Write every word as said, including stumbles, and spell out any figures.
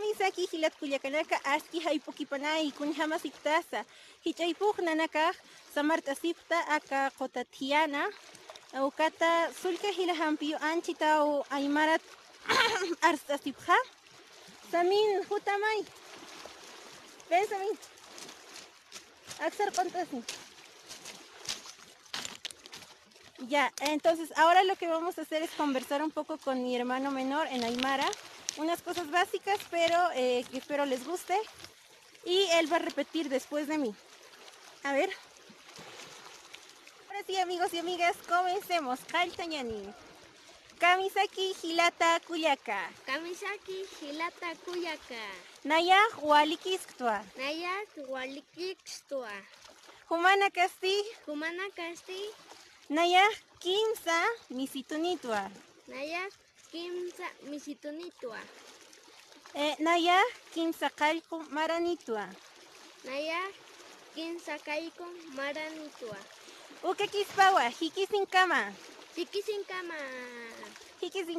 Kamisaki jilat kullakanaka, aski jayp'ukipanay, kunjamasipktasa. Jich'aypux nanakax samart'asipkta aka quta thiyana, ukata sullka jila jampiyu anchitaw aymarat arst'asipxa. Samin, jutamay. Ven, Samin. Aksar q'unt'asi. Ya, entonces ahora lo que vamos a hacer es conversar un poco con mi hermano menor en aymara, unas cosas básicas, pero eh, que espero les guste. Y él va a repetir después de mí. A ver. Ahora sí, amigos y amigas, comencemos. Qalltañani. Kamisaki jilata kullaka. Kamisaki jilata kullaka. Nayax walikisktwa. Nayax walikisktwa. Jumanakasti. Jumanakasti. Nayax kimsa misitunitwa. Nayax kimsa misitunitwa. Eh, nayax kimsa qallqu maranitwa. Nayax kimsa qallqu maranitwa. Ukakispawa, jikisinkama. Jikisinkama. Jikisin